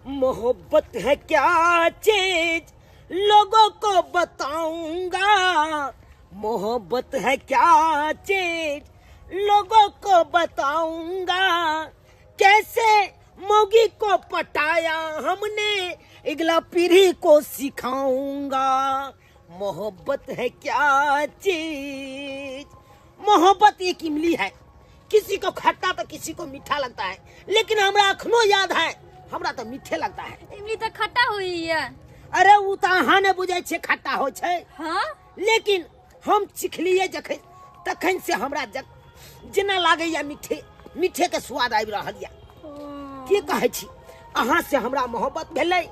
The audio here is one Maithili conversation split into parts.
मोहब्बत है क्या चीज लोगों को बताऊंगा, मोहब्बत है क्या चीज लोगों को बताऊंगा, कैसे मोगी को पटाया हमने अगला पीढ़ी को सिखाऊंगा, मोहब्बत है क्या चीज। मोहब्बत एक इमली है, किसी को खट्टा तो किसी को मीठा लगता है, लेकिन हमरा अखनो याद है हमरा तो मीठे लगता है। इमली तो खट्टा हुई है। अरे उ तो अहाँ ने बुझै छे खट्टा हो छे। हाँ? लेकिन हम चिखलिए जखन तखन से हमरा जेना लागैया मीठे मीठे के स्वाद आबि रहल या। की कहै छी, अहाँ से हमरा मोहब्बत भेलै,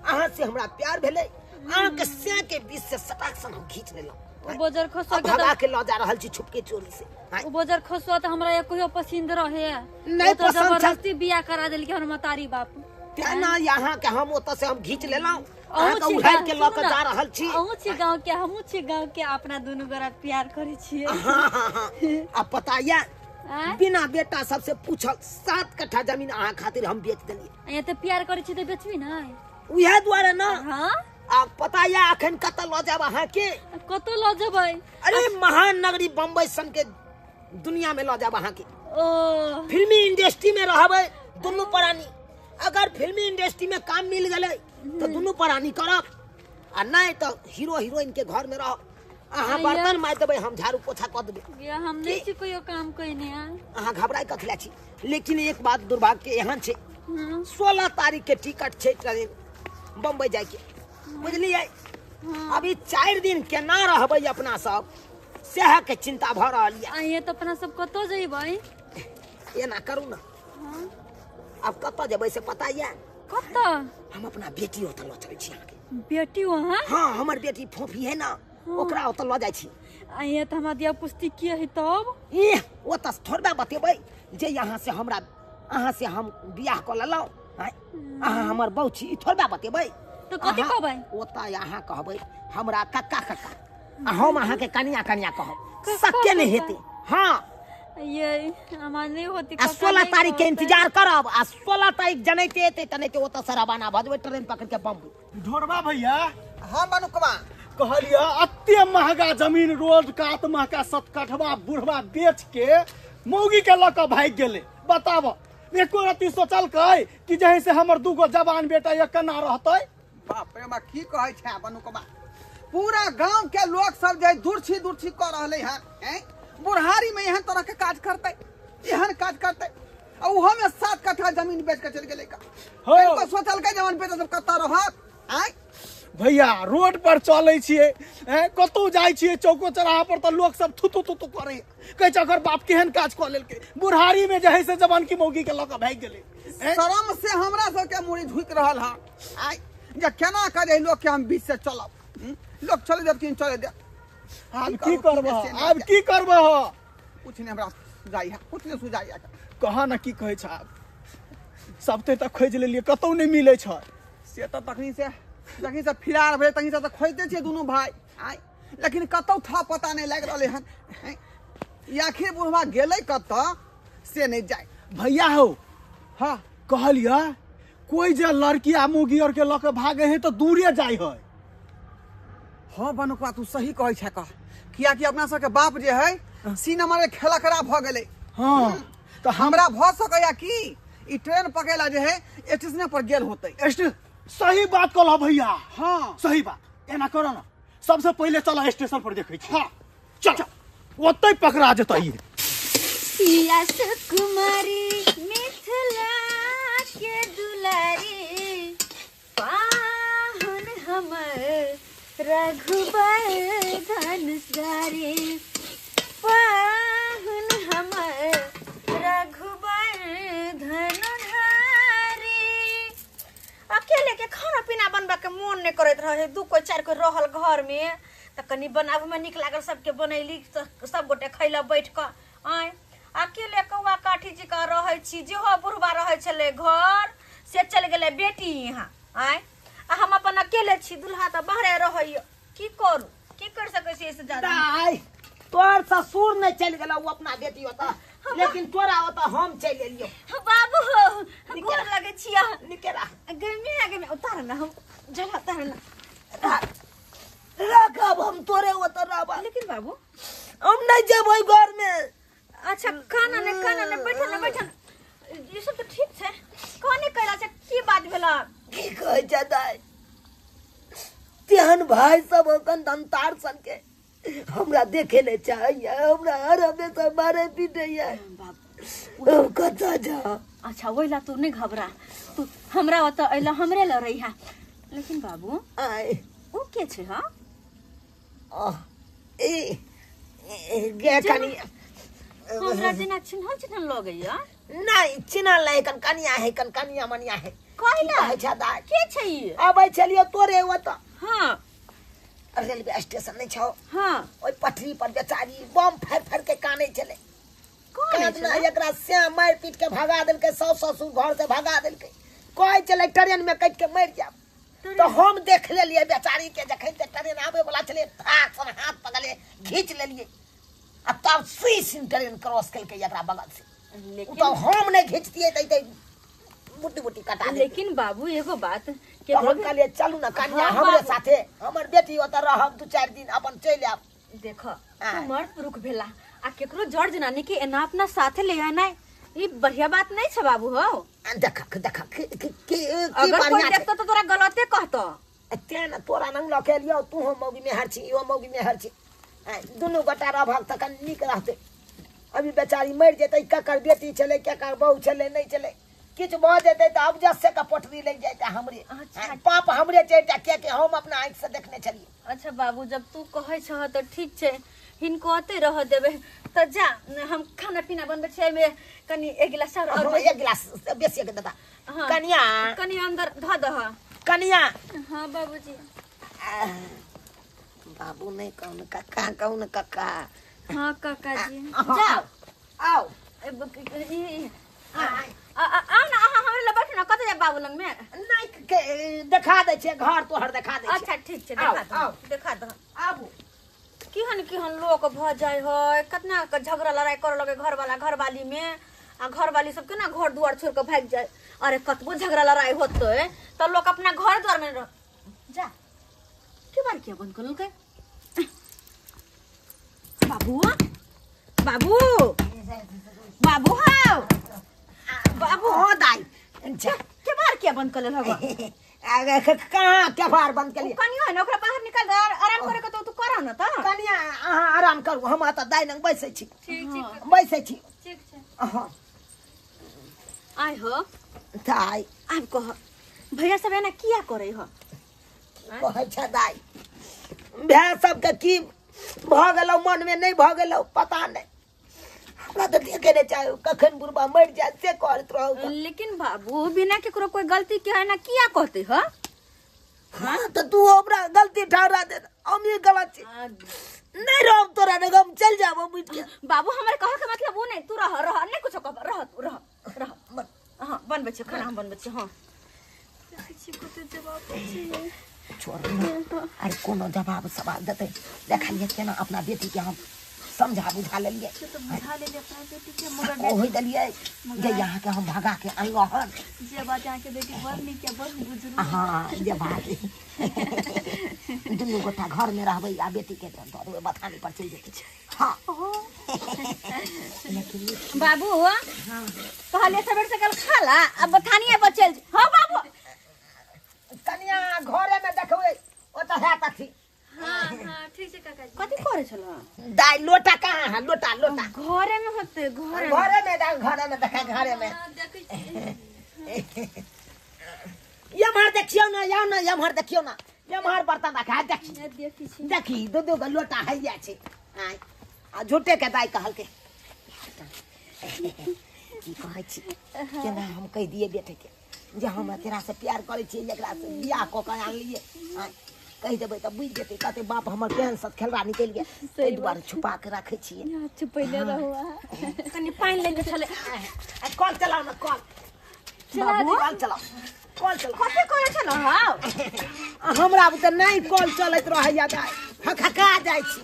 अहाँ से हमरा प्यार भेलै, अहाँ के से के बीच से सटाक सन हम खींच लेलहुँ। बोजर खसुआ के भगा के ल जा रहल छी छुपके चोरी से। ओ बोजर खसुआ त हमरा एको पसंद रहे नहीं, पसंद जबरदस्ती बियाह करा देलके हमर मतारी बाप। तेना यहाँ के हम ओतऽ से हम घींच लेलहुँ, अहाँ के उठाइ के ल के जा रहल छी। अहूँ छी गाँव के, हमहूँ छी गाँव के, अपना दुनू गोरा प्यार करै छियै। हाँ हाँ हाँ। आ पता या बिना बेटा सबसे पूछल 7 कट्ठा जमीन अहाँ खातिर हम बेच देलियै। यहाँ तऽ प्यार करै छी तऽ बेचबी नै उएह दुआरे न। हाँ? आ पता या अखन कतऽ लऽ जायब अहाँ के? कतऽ लऽ जेबै? अरे महानगरी बम्बई सन के दुनिया में लऽ जायब अहाँ के। ओ फिल्मी इंडस्ट्री में रहबै दुनू प्राणी। अगर फिल्मी इंडस्ट्री में काम मिल गेलै तऽ दुनू प्राणी करब, आ नहीं तऽ हीरो हीरोइन के घर में रहब। अहाँ बर्तन माज देबै, हम झाड़ू पोछा कऽ देबै। हम नहीं छी कोई काम कइने। अहाँ घबराइ कथी लए छी? लेकिन एक बात दुर्भाग्य के एहन छै, 16 तारीख के टिकट छै ट्रेन बम्बई जाय के, बुझलियै? अभी 4 दिन केना रहबै अपना सब, सएह के चिंता भऽ रहल यऽ। आइए तऽ अपना सब कतऽ जेबै? एना करू ने, आब कतऽ जेबै से पता यऽ? कतऽ? हम अपना बेटी ओतऽ लऽ चलै छी अहाँके। बेटी वहाँ? हाँ, हमर बेटी फोफी है ना, ओकरा ओतऽ लऽ जाइ छी। आइए तऽ हमरा दिया पुस्ती के है तब? एह, ओतऽ थोड़बे बतेबै जे यहाँ से हमरा अहाँ से हम बियाह कऽ लेलहुँ, अहाँ हमर बहू छी, ई थोड़बे बतेबै। तऽ कथी कहबै? ओतऽ अहाँ कहबै हमरा कक्का कक्का, आ हम अहाँके कनिया कनिया कहब, सक्के नहि हेतै। हाँ ये हमरा नहीं होती। आ 16 तारीख के इंतजार करब, आ 16 तारीख जनैते एतै तनैते ओतऽ से रवाना भऽ जेबै ट्रेन पकड़ के बम्बई। ढोरबा भैया। हाँ मनुकवा। कहलियै अते महगा जमीन रोड कात महका 7 कठवा बुढ़वा बेच के मौगी के लऽ कऽ भागि गेलै। बताब एको रत्ती सोचलकै कि जे से हमर 2 गो जवान बेटा ये केना रहतै? बाप रे बा, की कहै छै मनुकवा, पूरा गांव के लोग सब जे दुर्छी दुर्छी कऽ रहलै हन। बुढ़ारी में एहन तरह के काज करतै, एहन काज करतै, आ उहो में 7 कट्ठा जमीन बेच के चलि गेलै। का सोचलकै जवन बेटा सब कतऽ रहत? आँय भैया, रोड पर चलै छियै, कतहु जाइ छियै चौको चौराहा पर तऽ लोक सब थुतु थुतु करै, कहै छै ओकर बाप केहन काज कऽ लेलकै, बुढ़ारी में जे है से जवान की मौगी के लऽ कऽ भागि गेलै। शरम से हमरा सबके मुड़ी झुकि रहल हन। आँय जे केना कऽ लोक के हम बीच से चलब, लोक चले देथिन चले दे। आब की करबह, आब की करबह? कुछ नहीं हमरा सुझाइ है, कुछ नहीं सुझाइ है। कहाँ न की कहै छै, आब सबते तऽ खोजि लेलियै कतहु नहि मिलै छै। से तऽ तखनी से जखनी से फिरार भेलै तखनी से तऽ खोजिते छियै दुनू भाय। आँय लेकिन कतहु था पता नहि लागि रहलै हन। ई आखिर बुढ़वा गेलै कतऽ से नहि जाय। भैया हो। हाँ कहलियै कोई जे लड़की आ मौगी और के लऽ के भागे है तऽ दूरे जाइ है। हाँ बनुकवा, तू सही कहै छै कह, कियाकि अपना सबके बाप जे है सी नंबर के खेलकरा भऽ गेलै। हाँ तऽ हमरा भऽ सकैया कि ई ट्रेन पकड़ैला जे है स्टेशने पर गेल होतै। सही बात कहलह भैया। हाँ सही बात। एना करो ना, सबसे पहिले चल स्टेशन पर देखै छी। हाँ चल, ओतै पकड़ा जेतै। पिया सुकुमारी मिथिला के दुलारी, पाहुन हमर रघुबर धनुषधारी, पाहुन हमर रघुबर धनुषधारी। अकेले के खाना पीना बनबा के मोन नहीं करैत रहे, 2 कोई 4 कोई रहल घर में त कनी बनाबे में निक लागल, सबके बनैली सब गोटे खैला बैठ क। आय अकेले कौआ काठी जी का रहै छी, जेहो बुढ़बा रहै छलै घर से चल गेलै बेटी यहाँ। आय आ हम अपन अकेले छी, दुल्हा तऽ बाहरे रहैया, की करू, की कर सकै छी एहिसँ ज्यादा? दाइ, तोहर ससुर नहि चलि गेलौ अपना बेटी ओतऽ, लेकिन तोरा ओतऽ हम चलि एलियौ। बाबू हो, गोर लगै छियै। निके रह। गरमी छोड़ ना, हम जलाता है ना। राखब हम तोरे ओतऽ रहब। लेकिन बाबू हम नहीं जेबै घर में। अच्छा खाना ने, खाना ने, बैठल ने, बैठल। ई सब तो ठीक छै, कहने कैला छै, की बात भेला? की कहै छै दाइ, तेहन भाई सब अखन दंतार सन के हमरा देखे नहीं चाहैया, हमरा हर हमेशा मारे पीटैया। बाबू हम कतऽ जाउ? अच्छा ओहि ला तू नहीं घबरा, तू हमरा ओतऽ अइला, हमरे लग रहिहा। लेकिन बाबू आय उ के छै? हाँ ई गे कनी हमरा जेना चिन्हल चिन्हल लगैया। नहीं चिन्हल नहीं, कन कनिया है, कन कनिया मनिया है। कहिला कहै छै दाइ? के छै ई? आबै छलियौ तोरे ओतऽ। हाँ रेलवे स्टेशन नहीं छौ? हाँ। ओहि पटरी पर बेचारी बम फाड़ि फाड़ि के कानै छलै। कौन कान एकरा श्याम मारि पीट के भगा देलकै, साउस ससुर घर से भगा देलकै। कहै छलै ट्रेन में कटि के मरि जायब। तो हम देख लेलियै बेचारी के, जखन ते ट्रेन आबै वाला छलै थाक सन हाथ पकड़ले घींच लेलियै आ तब सुई सिन ट्रेन क्रॉस केलकै एकरा बगल से। लेकिन तो हम नहीं घींचतियै तऽ बुटी बुटी कटा देतियै। लेकिन बाबू एगो बात तो हम कहलियै चलू ना कनिया हाँ, हमरे बाबू। साथे, हमर बेटी ओतऽ रहब 2-4 दिन, अपन चलि आयब। देख हाँ। तू मर्द पुरुख भेला आ केकरो जड़ जनानी के एना अपना साथे ले आना ई बढ़िया बात नहीं छै बाबू हो। देखक देखक की की अगर कोई बढ़िया छै। देखतो तो तोरा गलते कहतो। तें ने तोरा नंग लऽ के एलियौ, तू हम मौगी मेहर छी, इहो मौगी मेहर छी। दुनू गोटा रहबहक तऽ कनि नीक रहतै। अभी बेचारी मरि जेतै, ककर बेटी छलै ककर बहू छलै नहि छलै, किछु भऽ जेतै तऽ अब जसे के पोटरी लागि जेतै हमरे। अच्छा। पाप हमरे चढ़ितै, किएकि हम अपना आँखि से देखने छलियै। अच्छा बाबू जब तू कहै छह तऽ ठीक छै, हिनको ओतै रह देबै। तऽ जा हम खाना पीना बनबै छियै, एहिमे कनि एक गिलास और हाँ, एक गिलास बेसी के देता। हाँ। कनिया कनि अंदर धऽ दह। कनिया। हाँ बाबूजी। बाबू नहीं कहूँ कक्का, कहूँ कक्का। हाँ काका जी। जाओ आओ आओ ना, अहाँ हमरे लग बैठू ना, कतऽ जायब बाबू लग में? नहीं देखा दै छियै घर तोहर, देखा दै छियै। अच्छा ठीक छै, आओ, देखा दह, आओ। देखा दह। आबू। केहन केहन लोक भऽ जाइ है, कतना के झगड़ा लड़ाई करऽ लगे घरवाला घरवाली में, आ घरवाली सब केना घर दुआर छोड़ के भागि जाए। अरे कतबो झगड़ा लड़ाई होतै तऽ लोक अपना घर दुआर में रह जा। के बार किया बंद कर लेलकै? बाबू बाबू बाबू हौ बाबू। हाँ दाइ जा। के बार किया बंद कर लेलक? कहाँ के बार बंद केलियै? कनियो है ना, ओकरा बाहर निकाल दे, आराम करे के तो तू करह ना। तऽ कनिया अहाँ आराम करू, हम एतऽ दाइ लग बैसै छी। ठीक ठीक बैसै छी। ठीक छै। हाँ आइ हो दाइ। आब कह भैया सब एना किया करे हो? कहै छै दाइ, भाय सबके की भऽ गेलौ मनमे, नहि भऽ गेलौ पता नहि। हमरा तऽ देखे नहि चाहे कखन बुढ़बा मरि जायत से करैत रहू। लेकिन बाबू बिना केकरो कोई गलती के है ना किया कहते हो? हाँ तऽ तू हमरा गलती ठहरा दे, हम ई गलत छी। नहीं रहब तोरा लग, हम चलि जाब उठि के। बाबू हमर कहे के मतलब वो नहीं, तू रह रह, नहीं कुछो कह, रह तू रह रह। हाँ बनबै छी खाना, हम बनबै छी। हाँ देखै छी कते जवाब छै। छोड़ ना, अरे कोनो जवाब सवाल देतै। देखलियै केना अपना बेटी के हम समझा बुझा लेलियै। से तो बुझा लेली अपना बेटी के, मगर कहि देलियै जे अहाँके हम भगा के अनलहुँ हन। जे बात अहाँके बेटी बड़ नीक है, बड़ बुजुर्ग। हाँ जे बात दुनू गोटा घर में रहबै आ बेटी के दऽ देबै बथानी पर चलि जेतै। हाँ लेकिन बाबू कहलियै सबेर सकल खा ला, अब बथानिए पर चलि जा। हाँ बाबू कनिया घरे में देखबै ओतऽ हैत अथी। हाँ हाँ ठीक छै काका जी। कथी करै छलह? दाइ लोटा कहाँ है? लोटा लोटा घरे में होतै, घरे में। घरे में दाइ, घरे में देखा, घरे में। हाँ देखै छी। एम्हर देखियौ ना, आउ ना एम्हर देखियौ ना, एम्हर बर्तन रखा देखी। देखै छी। देखी दू दू गो लोटा हैया छै। आँय आ झूठे के दाइ कहलकै। की कहै छी केना हम कहि दियै बेटे के जे हम एकरा से प्यार करै छियै, एकरा से बियाह कऽ के आनलियै। आँय कहि देबै तऽ बुझि जेतै, कहतै बाप हमर केहन सत खेलरा निकलि गेल। ताहि दुआरे छुपा के राखै छियै। छुपैले रहू अहाँ। कनि पानि लैके छलै। आ कल चलाउ ने, कल बाबू कल चलाउ, कल चलाउ। कथी करै छलह हौ? हमरा बुते नहि कल चलैत रहैया दाइ, हकहका जाइ छी,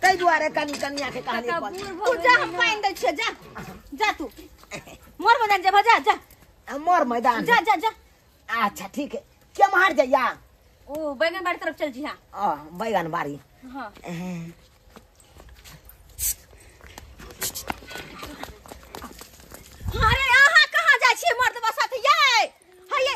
ताहि दुआरे कनि कनिया के कहलियै काका कल। बूढ़ तू भऽ जा, गेलै हम ने। पानि दै छियै, जा जा तू मोर मैदान जेबह, जा जा मोर मैदान जा जा जा। अच्छा ठीक है। के मार जाइया? ओ बैगन बाड़ी तरफ चल जी। हां आ बैगन बाड़ी। हां अरे अहाँ कहाँ जाइ छी मर्द साथे ये? हये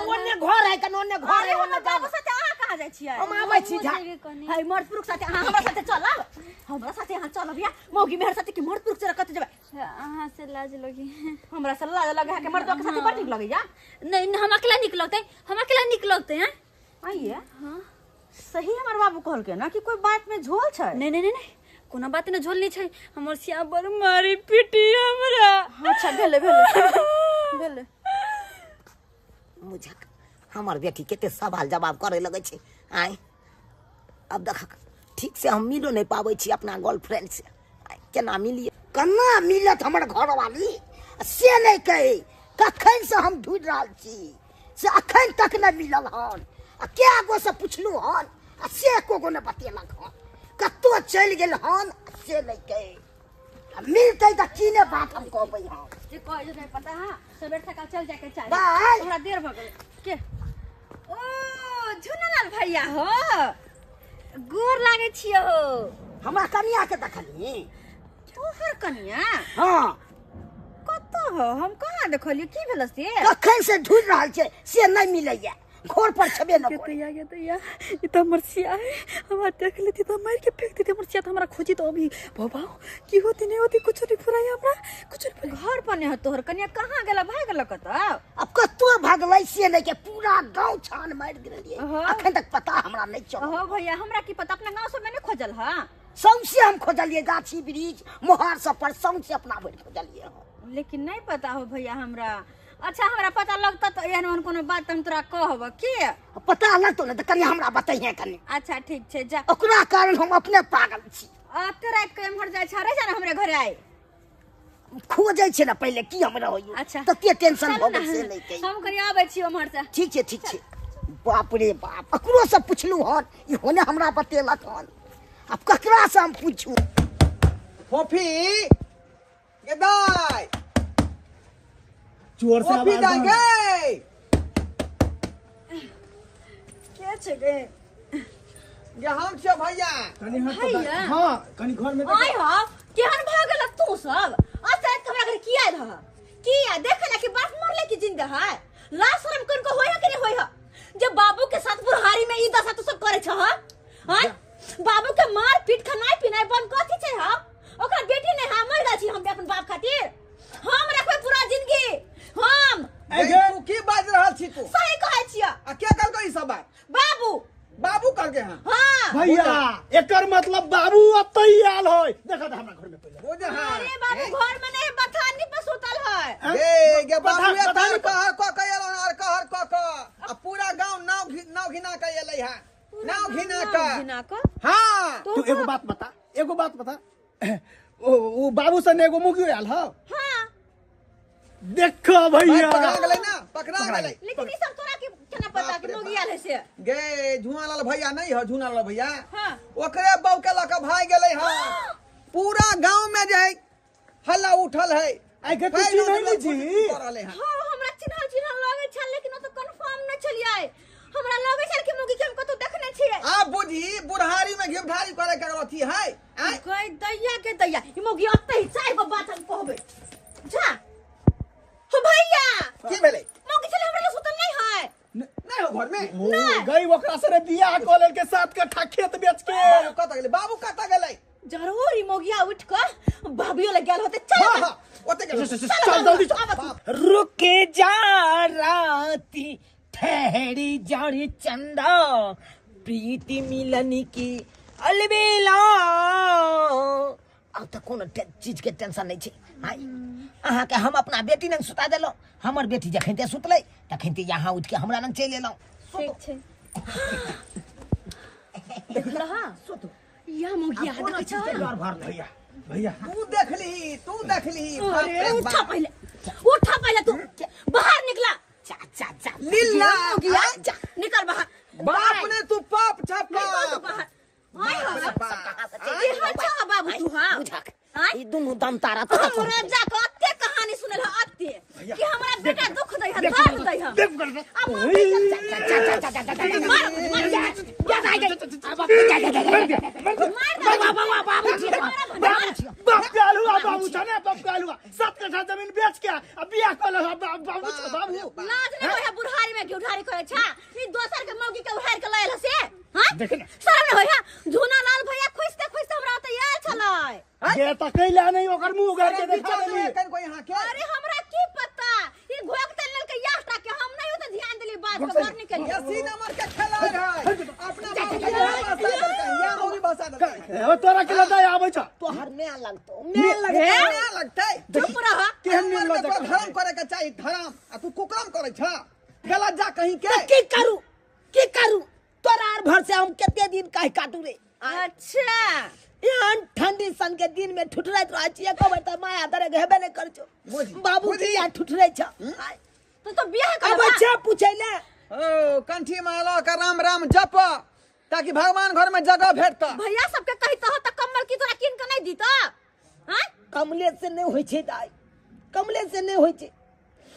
ओने घर है कन, ओने घर है, ओने बाबू साथे अहाँ कहाँ जाइ छियै? हम आबै छी झा। हय मर्द पुरुष साथे अहाँ हमरा साथे चलब, हमरा साथे अहाँ चलब या मौगी मेहर साथे कि मर्द पुरुष से कत जेबै? अहाँ से लाज लगी। हमरा से लाज लगे है कि मर्द के साथे बड़ नीक लगैया? नहीं नहीं, हम अकेला नीक लगतै, हम अकेला नीक लगतै। हैं आइए हां सही हमर बाबू कहलकै ना कि कोई बात में झोल छै। नहीं नहीं नहीं, कोनो बात में झोल नहीं छै। हमर सिया बड़ मारी पिटी हमरा। अच्छा भेले भेले भेले। मुझक हमर बेटी कते सवाल जवाब करे लगै छै। आय अब देख ठीक से हम मिलो नहीं पाबै छी अपना गर्लफ्रेंड से। आय केना मिलिए, केना मिलत हमर घरवाली से नहीं कहे। कखन से हम ढूंढ रहल छी से अखन तक नहीं मिलल हन। आ क्या गो से पुछलू हन आ से एको गो नहीं बतेलक हन। कतौ चलि गेल हन से नहीं कहे। आ मिलतै तऽ की ने बात हम कहबै हन जे कहै जे नहीं पता। हां सबेर सकाल चल जाके चाही, थोड़ा देर भ गेल के। ओ झुनलाल भैया हो, गोर लागे छियो हो। हमरा कनिया के देखली? तोहर कनिया? हां कतौ हो? हम कहाँ देखलियो? की भेल से? कखन से ढूंढ रहल छै से नहीं मिलैया, घर पर छबे न करे। तैया तैया ई त हमर सिया है, हमरा देख लेती त मार के फेंक देती। हमर सिया त हमरा खोजी तो अभी बाबा की होती नहीं होती कुछ नहीं फुराई हमरा, कुछ नहीं। घर पर नहीं हो तोहर कनिया कहाँ गेला? भाग गेल कतौ? अब कतौ भागलै से नहीं के पूरा गांव छान मार गेलियै, अखन तक पता हमरा नहीं चलल। हो भैया हमरा की पता, अपना गांव सब में नहीं खोजल? हां सौंसे हम खोजलियै, गाछी वृक्ष मोहार सब पर सौंसे अपना भरि खोजलियै, लेकिन नहीं पता हो भैया हमरा। अच्छा हमरा पता लगता तो एहन ओहन कोनो बात हम तोरा कहब की? पता लगतो ने त कनि हमरा बतैहे कनि। अच्छा ठीक छै जा। ओकरा कारण हम अपने पागल छी। अते रात के एम्हर जाइ छ रे, जा हमरे घरे आइ खोजै छै ने पहिले की हमरा होइयो। अच्छा तते टेंशन भ गेल से नहीं कहि। हम कनि आबै छी ओम्हर से। ठीक छै ठीक छै। बाप रे बाप, अकरो से पुछलु हन ई होने हमरा बतेलक हन, अब ककरा से हम पूछू? फोफी गे दाई जोर से आवाज दाई गे। के छै गे? गे हम छियै भैया। कनि भैया हां कनि घर में आइ हो केहन भ गेल तू सब? आज रात हमरा घर की आयल ह? किया देखला कि बाप मरले कि जिंदा है? लाज शरम कोन को होय है कि नहीं होय है? जब बाबू के साथ बुढ़ारी में ई दशा तू सब करे छ हां? बाबू के मार पीट खनाई पिनाई बंद कथी छै? हम ओकरा बेटी नहीं है, मर गेल छी हम अपन बाप खातिर। हम रखबै पूरा जिंदगी हम। तू की बाज रहल छी तू? सही कहै छियै। आ के कहलकै ई सब बात? बाबू। बाबू कहलकै हां। हां भैया एकर मतलब बाबू ओतै आयल होय। देखा त हमरा घर में पहिले। बुझ हां। अरे बाबू घर में नहीं, बथानी पर सुतल है। गे गे बाबू कहर क क एल और कहर क क आ पूरा गांव नाव घिना के एलै है। नाव घिना के। घिना के? हां तू एगो बात बता, एगो बात बता, ओ बाबू सने एगो मुगी आयल ह? हां देखो भैया पकड़ा गेलै ना, पकड़ा गेलै। लेकिन ई सब तोरा के केना पता कि मुगी आयल है से? गे झुनालाल भैया नहीं ह, झुनालाल भैया हां ओकरे बहू के लक भाग गेलै हां। पूरा गांव में जे है हल्ला उठल है। आई के तू चिन्है जी? हां हमरा चिन्हल चिन्हल लगै छल, लेकिन ओ त कंफर्म न छलियै। हमरा लगै छल कि मुगी के हम कतौ देखने छियै। आ बुझी बुढ़ारी में घिवढारी करे के अथी है। गई दैया के दैया, ई मुगी ओतै चाय गो बात हम कहबै। जा हो भैया की भेलै? मुगी छल हमरा सुतल नहीं है। नहीं हो घर में नहीं गई ओकरा से बियाह क लेल के 7 कट्ठा खेत बेच के। बाबू कत गेलै? बाबू कत गेलै? जरूर ई मोगिया उठ के भाभियो लग गेल होते। चल हां ओते गेल, चल जल्दी चल। रुक जा राती ठहरी जाड़ी चंदा, प्रीति मिलन की अलबेला। अब त कोनो चीज के टेंशन नहीं छै। हाय अहाँ के हम अपना बेटी लग सुता देलहुँ, हमर बेटी जखन सुतलै तखन यहाँ उठ के हमरा लग चलि एलहुँ। ठीक छै। देखलह सुतू या मोगिया देखै छ? भैया भैया तू देखली, तू देखली। अरे उठा पहिले, उठा पहिले, तू बाहर निकला। जा जा जा लीला मोगिया जा निकल बाहर। बाप ने तू पाप छापा। निकल बाहर। आय हो अच्छा बाबू तू। हां बुझक ई दुनु दम तारा तो हमरा जा के अत्ते कहानी सुनल ह अत्ते कि हमरा बेटा दुख दै ह, दर्द दै ह। देख अब मौगी के मार मार मार मार। बाप के आलू बाबू छ ने, बाप के आलू 7 कट्ठा जमीन बेच के आ बियाह क ले बाबू छ बाबू। लाज नहीं होय है बुढ़ारी में घिउढारी करे छा, ई दोसर के मौगी के उधार के लयल से। हां देख ना। शरम नहीं होय है। झूना लाल भैया खुजते खुजते हमरा ओतय आयल छलै। गे त कैला नहीं ओकर मुंह उघार के देखा देली। कन कोई यहाँ के? अरे हमरा की पता, ई घोक त लेलकै यास्टा के, हम नहीं ओते ध्यान देली बात पर, घर निकल ये सी नंबर के खेला है, अपना बाबू के बसा देलकै, या मौगी बसा देलकै। ए तोरा के लदाय आबै छ। तोहर नया लगतो। मैं लगतै, मैं लगतै। चुप रह। केहन निर्लज्ज तोरा धर्म करे के चाही धर्म, आ तू कुकर्म करे छ। गलत जा कहीं के। की करू की करू, तोरा आर भर से हम कते दिन कह काटू रे। अच्छा एहन ठंडी सन के दिन में ठुठराइत रहै छियै, कहबै त माया दरे हेबे नहि करै छौ। बाबू की या ठुठरै छ। तू तो बियाह कर अबै छै पूछै ले। ओ कंठी माला का राम राम जप ताकि भगवान घर में जगह भेटत। भैया सबके कहित हो त कम्बल की तोरा किन के नहीं दीत? हां कमले से नहीं होय छै दाई, कमले से नहीं होय छै।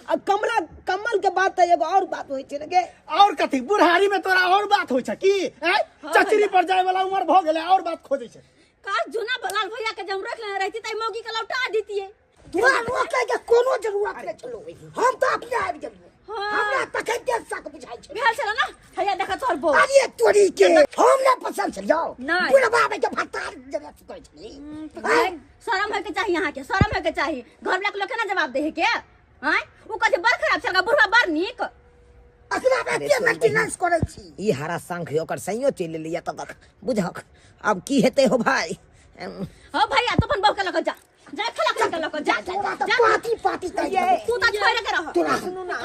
आ कमला कम्बल के बात त एगो और बात होय छै ने गे। और कथी बुढ़ारी में तोरा और बात होय छै की? हैं चचरी पर जाय वाला उम्र भ गेलै और बात खोजै छै। काश जूना लाल भैया के जब रख लेने रहती त मौगी के लौटा दीतिए। तोरा रोके के कोनो जरूरत नहीं छलो, हम त अपने आबि गेलियो। हमरा तखन के शक बुझाइ छै। भेल छल ना भैया देखा तोर बो। अरे तोरी के हम ना पसंद छलियो, बुढ़वा के भत्ता जगह करै छली। शरम होय के चाही, यहाँ के शरम होय के चाही। घर वाला के लोग केना जवाब दे के? हां उ कहे बड़ खराब छल बुढ़वा बड़ नीक। अखना में के मेंटेनेंस करै छी। ई हरा शंख ओकर सइयो चलि एलै तब तक बुझक अब की हेतै हो भाई। हो भैया तो अपन बहू के लक जा, जा खेला खेला के लक जा। तोरा त पाती पाती कहि तू त छोड़ के रह। तोरा सुनू ना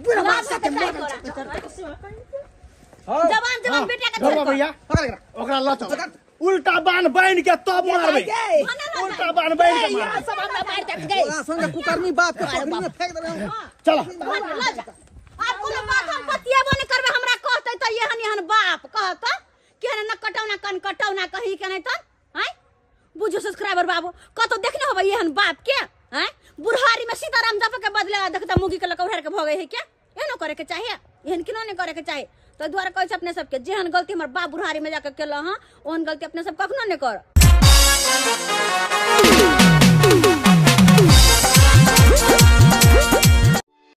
बुढ़वा साथे मरल छै। जवान जवान बेटा के छोड़ भैया ओकरा ल चल, उल्टा बान बांध के तब मारबै। उल्टा बान बांध के मारबै। सब हमरा मार देत गई। तोरा संगे कुकर्मी बाप के पकड़ी में फेंक देबै। चल ल जा। आप कोनो बात हम पतिएबो नहीं करबै, हमरा कहतै त एहन एहन बाप कहत केहन न कटौना कन कटौना कही के नहीं त। हैं बुझो सब्सक्राइबर बाबू कतो देखने होबै एहन बाप के? हैं बुढ़ारी में सीताराम जप के बदले देखता मुगी के लकौहर के भगे है क्या? एहनो करे के चाहिए, एहन किनो नहीं करे के चाहिए। तो द्वारा कहै छै अपने सबके जेहन गलती हमर बाप बुढ़ारी में जाके केल हँ ओहन गलती अपने सब कखनो नहीं कर।